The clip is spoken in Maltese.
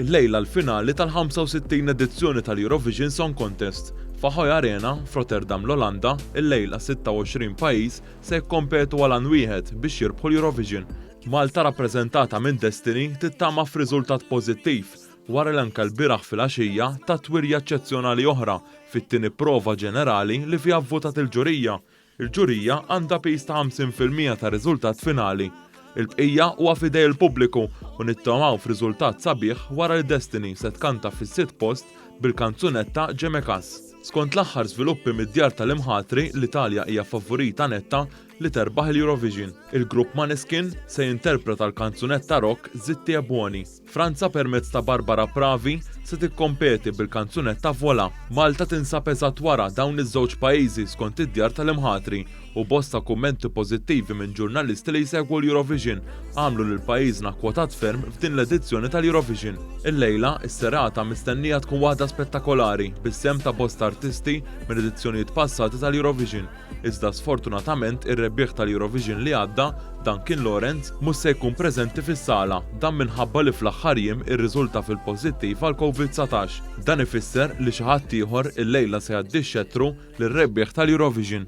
Illejla l-finali tal-65 edizzjoni tal-Eurovision Song Contest. F'Ahoy Arena, f'Rotterdam l-Olanda, illejla 26 pajjiż se jikkompetu għal għan wieħed biex jirbħu l-Eurovision. Malta rappreżentata minn Destiny tittama f'riżultat pożittiv wara li anke lbieraħ filgħaxija tat wirja eċċezzjonali oħra fit-tieni prova ġenerali li fiha vvutat il-ġurija. Il-ġurija għandha piż ta' 50% tar-riżultat finali. Il-bqija huwa f'idej il-pubbliku u nittamaw f'riżultat sabiħ wara li Destiny se tkanta fis-sitt post bil-kanzunetta Je me casse. Skont l-aħħar żviluppi mid-djar tal-imħatri, l-Italja hija favorita netta li terbaħ il-Eurovision. Il-grupp Maneskin se jinterpreta l-kanzunetta rock Zitti e Buoni. Franza permezz ta' Barbara Pravi se tikkompeti bil-kanzunetta Voilà. Malta tinsab eżatt wara dawn iż-żewġ pajjiżi skont id-djar tal-imħatri u bosta kummenti pożittivi minn ġurnalisti li jsegwu l-Eurovision għamlu lil pajjiżna kwotat ferm f'din l-edizzjoni tal-Eurovision. Illejla, is-serata mistennija tkun waħda spettakolari bis-sehem ta' bosta artisti minn edizzjonijiet passati tal-Eurovision. Iżda sfortunatament ir-rebbieħ tal-Eurovision li għadda, Duncan Lawrence, mhux se jkun preżenti fis-sala, dan minħabba li fl-aħħar jiem irriżulta fil-pożittiv għall-Covid 19. Dan ifisser li xi ħadd ieħor illejla se jgħaddi x-xettru lir-rebbieħ tal-Eurovision.